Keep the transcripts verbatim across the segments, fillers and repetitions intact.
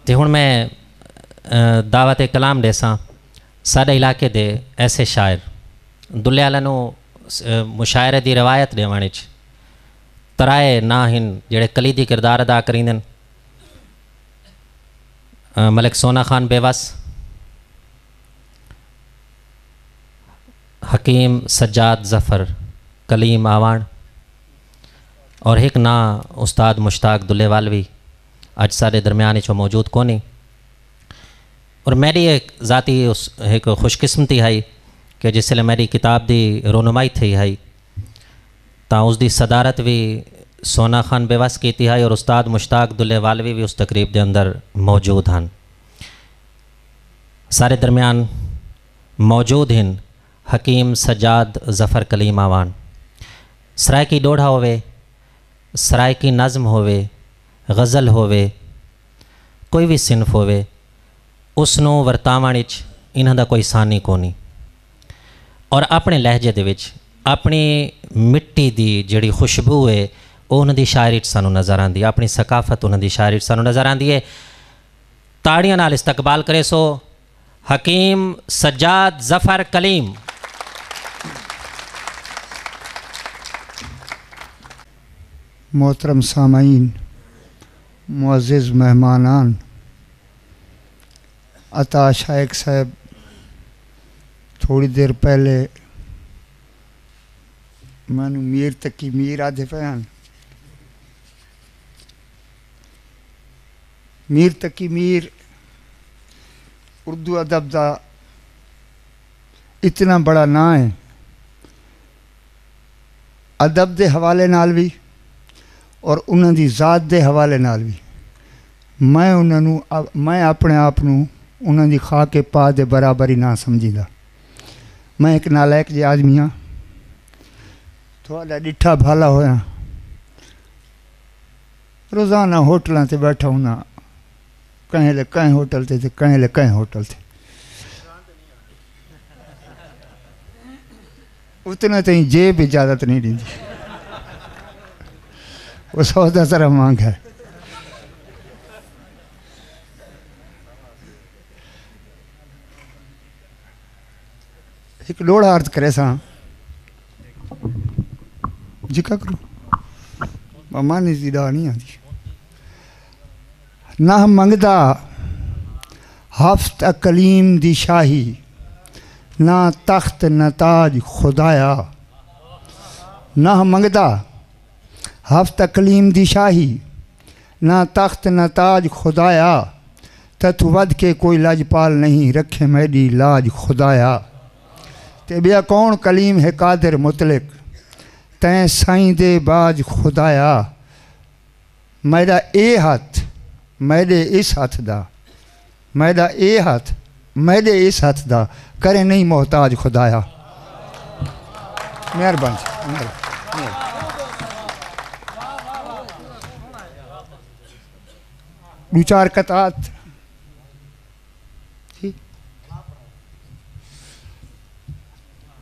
تے ہݨ میں دعوت کلام ݙیساں ساݙے علاقے دے ایسے شاعر دلے آلا نوں مشاعرے دی روایت ݙیوݨ اچ ترائے ناں ہن جیڑھے کلیدی کردار ادا کریندن۔ ملک سونا خان بیوس، حکیم سجاد ظفر کلیم آوان، اور ہک ناں استاد مشتاق دلے والوی اج ساڈے درمیان اچوں موجود کونی۔ اور میڈی ایک ذاتی اس ہک خوش قسمتی ہئی کہ جس ویلے میڈی کتاب دی رونمائی تھئی ہئی تاں اس دی صدارت وی سونا خان بیوس کیتی ہئی اور استاد مشتاق دلے والوی وی اس تقریب دے اندر موجود ہن۔ ساڈے درمیان موجود ہن حکیم سجاد ظفر کلیم آوان۔ سرائیکی ڈوہڑا ہووے، سرائیکی نظم ہووے، غزل ہووے، کوئی وی صنف ہووے، اس نوں ورتاوݨ اچ انہاں دا کوئی ثانی کونی۔ اور اپݨے لہجے دے وچ اپݨی مٹی دی جیڑھی خوشبو ہے او انہاں دی شاعری اچ سانوں نظر آندی ہے، اپݨی ثقافت انہاں دی شاعری اچ سانوں نظر آندی ہے۔ تاڑیاں نال استقبال کریسو حکیم سجاد ظفر کلیم۔ محترم سامعین، معزز مہمانان، عطا شائق صاحب تھوڑی دیر پہلے مینوں میر تقی میر آدھے پئے ہن۔ میر تقی میر اردو ادب دا اتنا بڑا ناں ہے، ادب دے حوالے نال وی اور انہاں دی ذات دے حوالے نال وی۔ میں انہاں نوں میں اپنے آپ نوں انہاں دی خاک پا دے برابر ہی نہ سمجھیندا۔ میں ہک نالائق جے آدمی ہاں، تہاڈا ڈٹھا بھالا ہویاں۔ روزانہ ہوٹلاں تے بیٹھا ہوناں، کہیں لے کہیں ہوٹل تے تے کہیں لے کہیں ہوٹل تے۔ اتنے تئیں جیب اجازت نہیں ڈیندی۔ وہ سودا ذرا مہنگا ہے۔ ہک ݙوہڑا عرض کریساں۔ جی کا کروں؟ ماما نے زیدہ نہیں آندی۔ نہ منگدا ہفت اقلیم دی شاہی، نہ تخت نہ تاج خدایا۔ نہ منگدا ہفت اقلیم دی شاہی، نہ تخت نہ تاج خدایا، تیتھوں ودھ کے کوئی لجپال نہیں، رکھیں میݙی لاج خدایا۔ تے ٻیا کون کلیم ہے قادر مطلق، تیں سائیں دے باج خدایا۔ میݙا اے ہتھ، میݙے اس ہتھ دا، میݙا اے ہتھ، میݙے اس ہتھ دا، کریں نہیں محتاج خدایا۔ مہربانی، مہربانی۔ ݙو چار قطعات تھی۔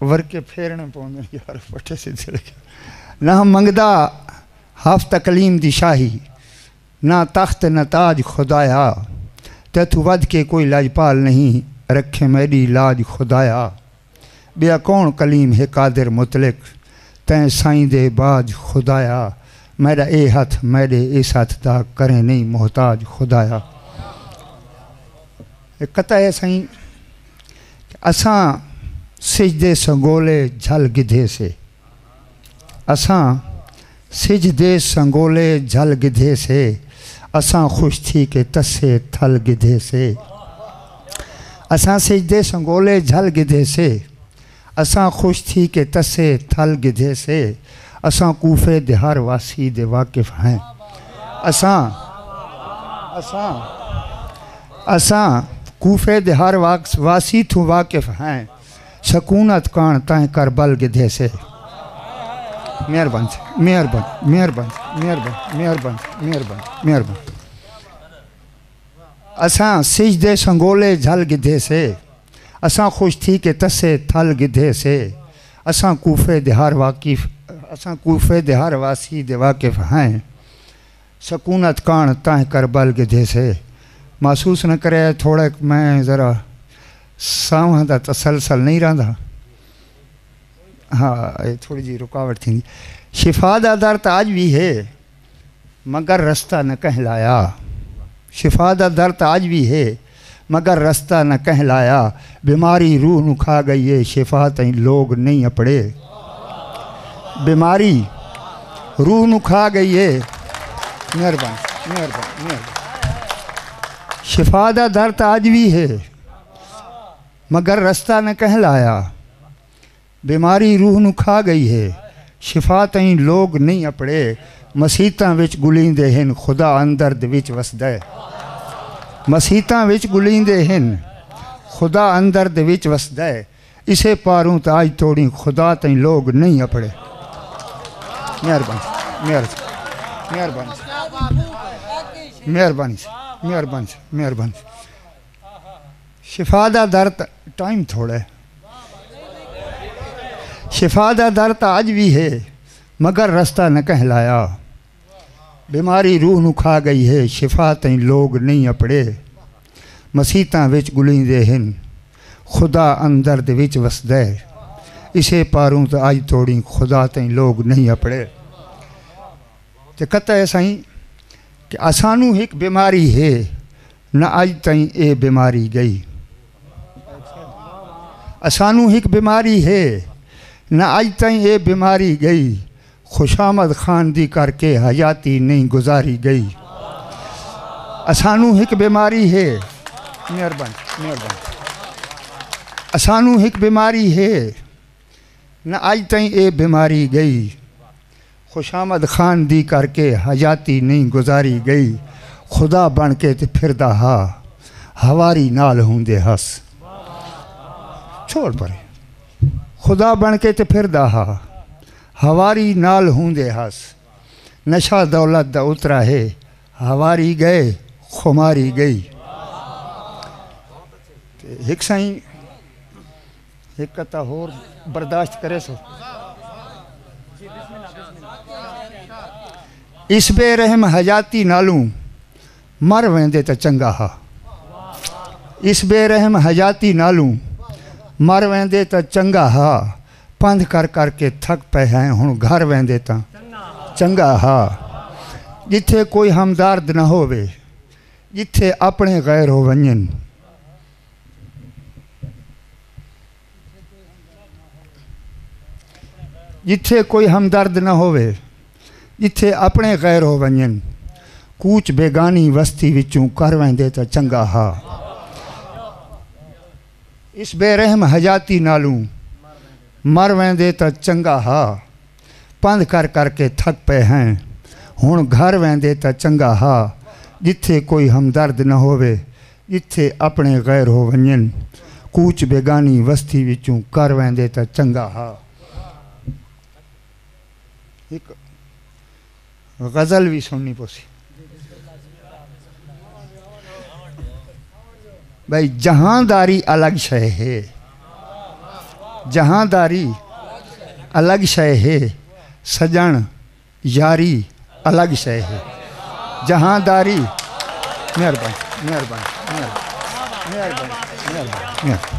ورقے پھیرݨے پوندن یار، پٹھے سدھے لکھے۔ نہ منگدا ہفت اقلیم دی شاہی، نہ تخت نہ تاج خدایا، تیتھوں ودھ کے کوئی لجپال نہیں، رکھیں میݙی لاج خدایا۔ ٻیا کون کلیم ہے قادر مطلق، تیں سائیں دے باج خدایا۔ میݙا اے ہتھ، میݙے اس ہتھ دا، کریں نہیں محتاج خدایا۔ اے قطعہ ہے سائیں، اساں سجدے سنگولے جھل گھدے سے۔ اساں سجھ دے سنگولے جھل گھدے سے، اساں خوش تھی کے تسے تھل گھدے سے۔ اساں سجھ دے سنگولے جھل گھدے سے، اساں خوش تھی کے تسے تھل گھدے سے۔ اساں کوفے دے ہر واسی دے واقف ہیں۔ اساں، اساں، اساں کوفے دے ہر واس-، واسی تھوں واقف ہیں۔ سکونت کاݨ تائیں کربل گھدے سے۔ مہربانی، مہربانی، مہربانی۔ اساں سجدے سنگولے جھل گھدے سے، اساں خوش تھی کے تسے تھل گھدے سے۔ اساں کوفے دے ہر واقف، اساں کوفے دے ہر واسی دے واقف ہیں۔ سکونت کاݨ تائیں کربل گھدے سے۔ محسوس نہ کرے۔ تھوڑا میں ذرا سانواں دا تسلسل نہیں رہندا۔ ہاں، اے تھوڑی جی رکاوٹ تھی۔ شفا دا در تاں اج بھی ہے، مگر رستہ نہ کہیں لایا۔ شفا دا در تاں اج بھی ہے، مگر رستہ نہ کہیں لایا۔ بیماری روح نو کھا گئی ہے، شفا تئیں لوگ نہیں اپڑے۔ بیماری روح نو کھا گئی ہے۔ مہربانی، مہربانی، مہربانی۔ شفا دا در تاں اج بھی ہے، مگر رستہ نہ کہیں لایا۔ بیماری روح نو کھا گئی ہے، شفا تئیں لوگ نہیں اپڑے۔ مسیتاں وچ گلیندے ہن، خدا اندر دے وچ وسدا ہے۔ مسیتاں وچ گلیندے ہن، خدا اندر دے وچ وسدا ہے۔ اسے پاروں تاں اج توڑیں خدا تئیں لوگ نہیں اپڑے۔ مہربانی، مہربانی، مہربانی، مہربانی، مہربانی۔ شفا دا در تاں، ٹائم تھوڑا ہے۔ شفا دا در تاں اج بھی ہے، مگر رستہ نہ کہیں لایا۔ بیماری روح نو کھا گئی ہے، شفا تئیں لوگ نہیں اپڑے۔ مسیتاں وچ گلیندے ہن، خدا اندر دے وچ وسدا ہے۔ اسے پاروں تاں اج توڑیں خدا تئیں لوگ نہیں اپڑے۔ تے کہتا ہے سائیں کہ اسانوں ہک بیماری ہے، نہ اج تئیں اے بیماری گئی۔ اسانوں ہک بیماری ہے، نہ اج تئیں اے بیماری گئی۔ خوشامد خان دی کر کے حیاتی نہیں گزاری گئی۔ اسانوں ہک بیماری ہے، مہربانی، مہربانی۔ اسانوں ہک بیماری ہے، نہ اج تئیں اے بیماری گئی۔ خوشامد خان دی کر کے حیاتی نہیں گزاری گئی۔ خدا بن کے تے پھردا ہا، ہواری نال ہوندے ہس۔ چھوڑ پرے۔ خدا بن کے تے پھردا ہا، ہواری نال ہوندے ہس۔ نشہ دولت دا اترا ہے، ہواری گئے، خماری گئی۔ تے ہک سائیں، ہک قطعہ ہور برداشت کرے سو۔ اس بے رحم حیاتی نالوں مر ویندے تاں چنگا ہا۔ اس بے رحم حیاتی نالوں مر ویندے تاں چنگا ہا۔ پندھ کر کر کے تھک پئے ہیں، ہݨ گھر ویندے تاں چنگا ہا۔ جتھے کوئی ہمدرد نہ ہووے، جتھے اپݨے غیر ہو ونڄن۔ جتھے کوئی ہمدرد نہ ہووے، جتھے اپݨے غیر ہو ونڄن۔ کوچ بیگانی وستی وچوں کر ویندے تاں چنگا ہا۔ اس بے رحم حیاتی نالوں مر ویندے تاں چنگا ہا۔ پندھ کر کر کے تھک پئے ہیں، ہݨ گھر ویندے تاں چنگا ہا۔ جتھے کوئی ہمدرد نہ ہووے، جتھے اپݨے غیر ہو ونڄن۔ کوچ بیگانی وستی وچوں کر ویندے تاں چنگا ہا۔ ہک غزل وی سݨنی پوسی۔ بھئی، جہانداری الگ شے ہے، جہانداری الگ شے ہے، سڄݨ یاری الگ شے ہے۔ جہانداری، مہربانی، مہربانی، مہربانی، مہربانی، مہربانی، مہربانی۔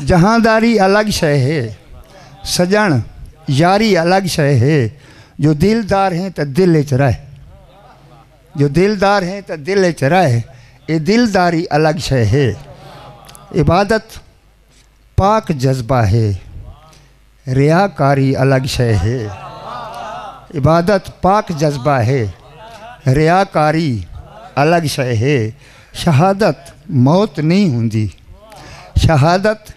جہانداری الگ شے ہے، سڄݨ یاری الگ شے ہے۔ جو دلدار ہیں تاں دل اچ رہ، جو دلدار ہیں تاں دل اچ رہ، اے دلداری الگ شے ہے۔ عبادت پاک جذبہ ہے، ریاکاری الگ شے ہے۔ عبادت پاک جذبہ ہے، ریاکاری الگ شے ہے۔ شہادت موت نہیں ہوندی، شہادت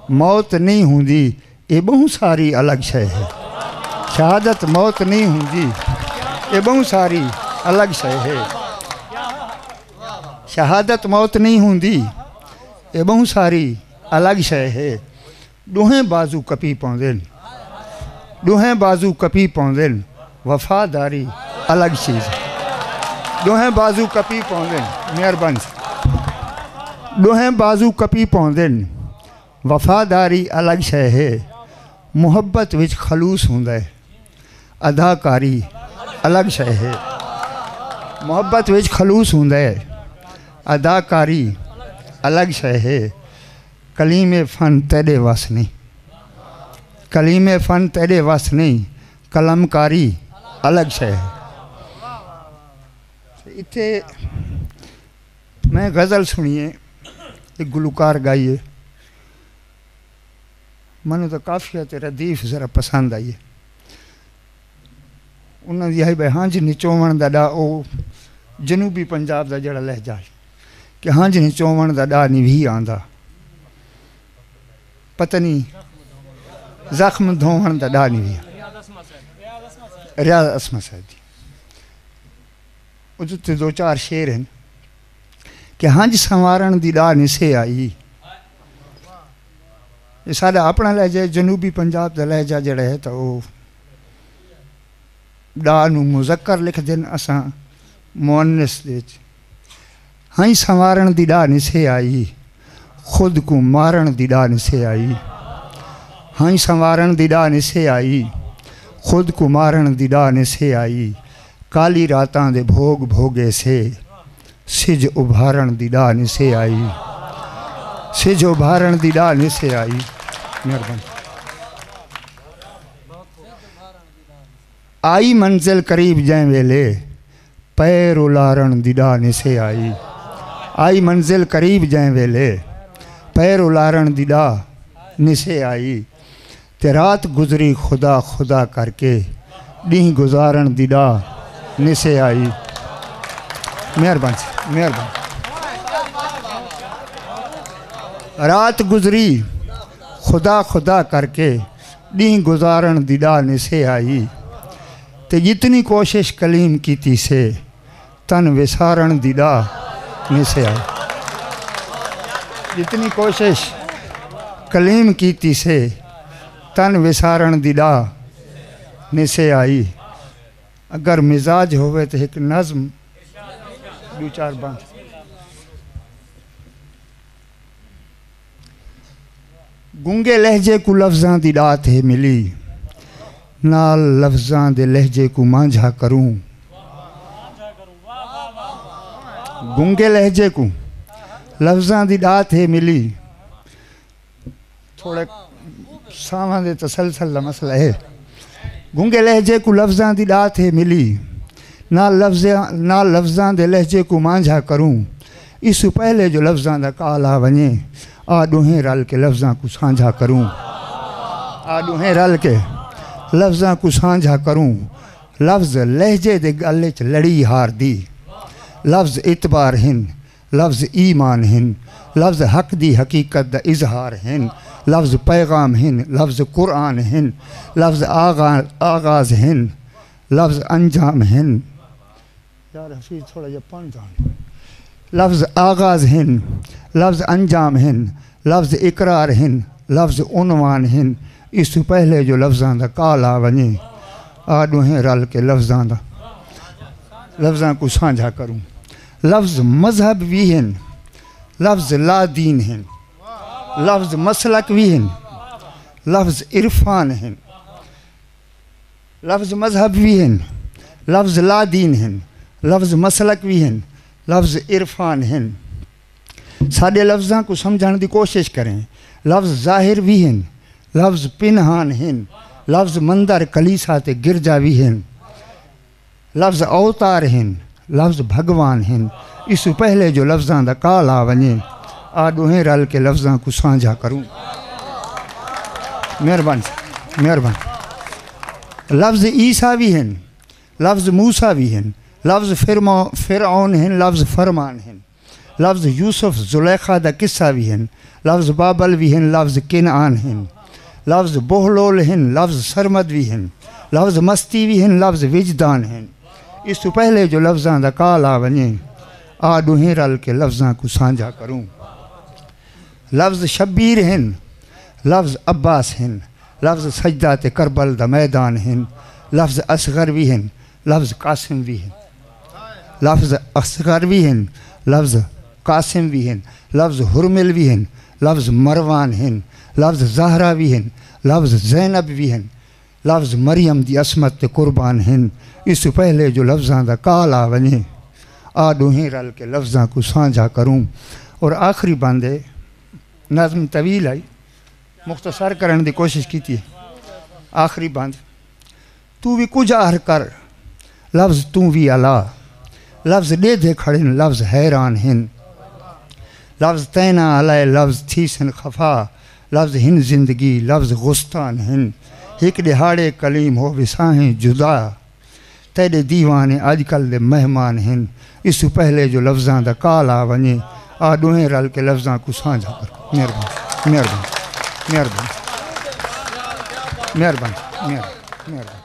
موت نہیں ہوندی، اے ٻہوں ساری الگ شے ہے۔ شہادت موت نہیں ہوندی، اے ٻہوں ساری الگ شے ہے۔ شہادت موت نہیں ہوندی، اے ٻہوں ساری الگ شے ہے۔ ݙوہیں بازو کپی پوندن، ݙوہیں بازو کپی پوندن، وفاداری الگ چیز ہے۔ ݙوہیں بازو کپی پوندن، مہربانی۔ ݙوہیں بازو کپی پوندن، وفاداری الگ شے ہے۔ محبت وچ خلوص ہوندا ہے، اداکاری الگ شے ہے۔ محبت وچ خلوص ہوندا ہے، اداکاری الگ شے ہے۔ کلیم فن تیݙے وس نئیں، کلیم فن تیݙے وس نئیں، قلمکاری الگ شے ہے۔ اتھے میں غزل سݨی ہے، ایک گلوکار گائی ہے، مینوں تاں قافیہ تے ردیف ذرا پسند آئی ہے۔ انہاں دی آئی بھئی ہنج نچووݨ دا ݙا، او جنوبی پنجاب دا جیڑھا لہجہ ہے کہ ہنج نچووݨ دا ݙا نی وی آندا، پتہ نی زخم دھووݨ دا ݙا نی وی آندا۔ ریاض عصمت صاحب دی۔ اُس تے دو چار شعر ہن کہ ہنج سنوارݨ دی ݙا نسے آئی۔ اے ساݙا اپݨا لہجہ ہے، جنوبی پنجاب دا لہجہ جیڑھا ہے تاں او ݙا نوں مذکر لکھدن، اساں مؤنث دے وچ۔ ہنج سنوارݨ دی ݙا نسے آئی، خود کوں مارݨ دی ݙا نسے آئی۔ ہنج سنوارݨ دی ݙا نسے آئی، خود کوں مارݨ دی ݙا نسے آئی۔ کالی راتاں دے بھوڳ بھوڳے سے، سجھ ابھارݨ دی ݙا نسے آئی، سجھ ابھارݨ دی ݙا نسے آئی۔ مہربانی۔ آئی منزل قریب جئیں ویلے، پیر الارݨ دی ݙا نسے آئی۔ آئی منزل قریب جئیں ویلے، پیر الارݨ دی ݙا نسے آئی۔ تے رات گزری خدا خدا کر کے، ݙینہہ گزارݨ دی ݙا نسے آئی۔ مہربانی، مہربانی۔ رات گزری خدا خدا کر کے، ݙینہہ گزارݨ دی ݙا نسے آئی۔ تے جتنی کوشش کلیم کیتی سے، تن وسارݨ دی ݙا نسے آئی۔ جتنی کوشش کلیم کیتی سے، تن وسارݨ دی ݙا نسے آئی۔ اگر مزاج ہووے تے ہک نظم، ݙو چار بند۔ گنگے لہجے کوں لفظاں دی ݙات ہے ملی، نال لفظاں دے لہجے کوں مانجھا کروں۔ گنگے لہجے کوں لفظاں دی ݙات ہے ملی، تھوڑے سانواں دے تسلسل دا مسئلہ ہے۔ گنگے لہجے کوں لفظاں دی ݙات ہے ملی، نال لفظاں، نال لفظاں دے لہجے کوں مانجھا کروں۔ اس سوں پہلے جو لفظاں دا کال آ ونڄے، آ ݙوہیں رل کے لفظاں کوں سانجھا کروں۔ آ ݙوہیں رل کے لفظاں کوں سانجھا کروں۔ لفظ لہجے دے ڳل اچ لڑی ہار دی۔ لفظ اعتبار ہن، لفظ ایمان ہن، لفظ حق دی حقیقت دا اظہار ہن، لفظ پیغام ہن، لفظ قرآن ہن، لفظ آغا-، آغاز ہن، لفظ انجام ہن۔ یار حفیظ تھوڑا جیہا پڑھ ݙان۔ لفظ آغاز ہن، لفظ انجام ہن، لفظ اقرار ہن، لفظ عنوان ہن۔ اس توں پہلے جو لفظاں دا کال آ ونڄے، آ ݙوہیں رل کے لفظاں دا، لفظاں کوں سانجھا کروں۔ لفظ مذہب وی ہن، لفظ لا دین ہن، لفظ مسلک وی ہن، لفظ عرفان ہن۔ لفظ مذہب وی ہن، لفظ لا دین ہن، لفظ مسلک وی ہن، لفظ عرفان ہن۔ ساݙے لفظاں کوں سمجھݨ دی کوشش کریں۔ لفظ ظاہر وی ہن، لفظ پنہان ہن، لفظ مندر، کلیسا تے گرجا وی ہن۔ لفظ اوتار ہن، لفظ بھڳوان ہن۔ اس توں پہلے جو لفظاں دا کال آ ونڄے، آ ݙوہیں رل کے لفظاں کوں سانجھا کروں۔ مہربانی، مہربانی۔ لفظ عیسیٰ وی ہن، لفظ موسیٰ وی ہن، لفظ فرما-، فرعون ہن، لفظ فرمان ہن۔ لفظ یوسف زلیخا دا قصہ وی ہن، لفظ بابل وی ہن، لفظ کنعان ہن، لفظ بہلول ہن، لفظ سرمد وی ہن، لفظ مستی وی ہن، لفظ وجدان ہن۔ اس توں پہلے جو لفظاں دا کال آ ونڄے، آ ݙوہیں رل کے لفظاں کوں سانجھا کروں۔ لفظ شبیر ہن، لفظ عباس ہن، لفظ سجدہ تے کربل دا میدان ہن، لفظ اصغر وی ہن، لفظ قاسم وی ہن۔ لفظ اصغر وی ہن، لفظ قاسم وی ہن، لفظ ہرمل وی ہن، لفظ مروان ہن، لفظ زہرا وی ہن، لفظ زینب وی ہن، لفظ مریم دی عصمت تے قربان ہن۔ اس توں پہلے جو لفظاں دا کال آ ونڄے، آ ݙوہیں رل کے لفظاں کوں سانجھا کروں۔ اور آخری بند ہے، نظم طویل آئی، مختصر کرݨ دی کوشش کیتی ہے۔ آخری بند، توں وی کجھ آہر کر، لفظ توں وی الا، لفظ ݙیدھے کھڑن، لفظ حیران ہن، لفظ تینا الائے، لفظ تھیسن خفا، لفظ ہن زندگی، لفظ غستان ہن۔ ہک ݙیہاڑے کلیم ہو وساہیں جدا، تیݙے دیوانے اڄ کل دے مہمان ہن۔ اس توں پہلے جو لفظاں دا کال آ ونڄے، آ ݙوہیں رل کے لفظاں کوں سانجھا کر۔ مہربانی، مہربانی، مہربانی، مہربانی، مہربانی۔